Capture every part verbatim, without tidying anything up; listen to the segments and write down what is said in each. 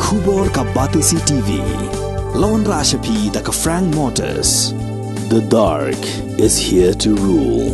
Khubor ka Batesi T V. La wanrah sha phi da ka Frank Motors. The dark is here to rule.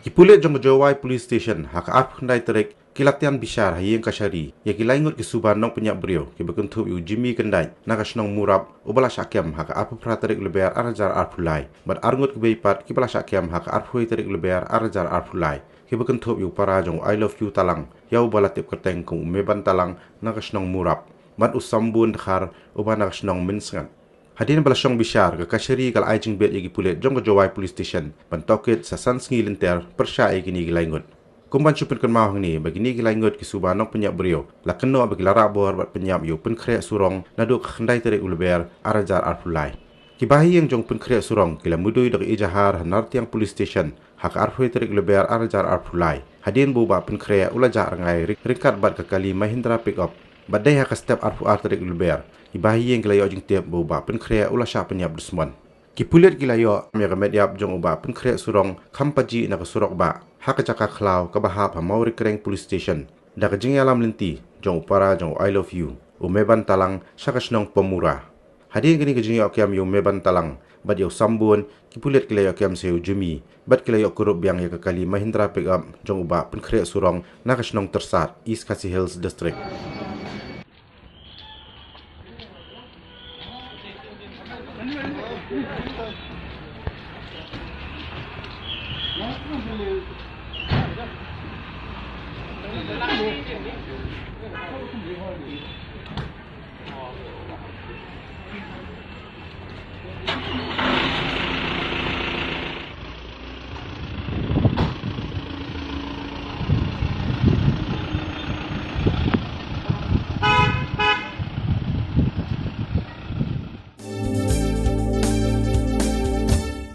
Ki pulit jong ka Jowai Police Station ha ka arphew khyndai tarik ki la tian bishar ha ïing kashari ïa ki lai ngut ki suba nongpynïap briew kiba kynthup ïa u Jimmy Kyndait na ka shnong Murap, uba la shah kem ha ka arphew phra tarik Lber ar hajar arphew lai, bad ar ngut kiwei pat kiba la shah kem ha ka arphew wei tarik Lber ar hajar arphew lai, kiba kynthup ïa u para jong u I Love You Talang, ïa uba la tip kyrteng kum u Meban Talang, na ka shnong Murap, bad u Sambun Dkhar, uba na ka shnong Mynsngat. Hadien ba la shong bishar, ka kashari ka la ai jingbit ïa ki pulit jong ka Jowai Police Station ban tohkit sa san sngi lynter pyrshah ïa kine ki lai ngut. Kum ban shu pynkynmaw hangne ba kine ki lai ngut ki suba nongpynïap briew la kynnoh ba ki la rah bor bad pynïap ïa u Pynkhreh Surong naduh ka khyndai tarik u Lber ar hajar arphew lai. Ki bahaïing jong u Pynkhreh Surong ki la mudui da ka ijahar ha Nartiang Police Station ha ka arphew wei tarik Lber ar hajar arphew lai, hadien ba u Bah Pynkhreh u la jah rngai ryng-, ryngkat bad ka kali Mahindra pickup. Bad dei ha ka step arphew ar tarik Lber, ki bahaïing ki la ïoh jingtip ba u Bah Pynkhreh u la shah pynïap dusmon. Ki pulit ki la ïoh ïa ka met ïap jong u Bah Pynkhreh Surong kham pajih na ka surok bah, ha ka jaka khlaw kaba hap ha Mawryngkneng Police Station da ka jingïalam lynti jong u para jong u I Love You, u Meban Talang, sha ka shnong Pomura. Hadien kane ka jingïoh kem ïa u Meban Talang bad ïa u Sambun, ki pulit ki la ïoh kem sa ïa u Jimmy bad ki la ïoh kurup biang ïa ka kali Mahindra pickup jong u Bah Pynkhreh Surong na ka shnong Tyrsad, East Khasi Hills District.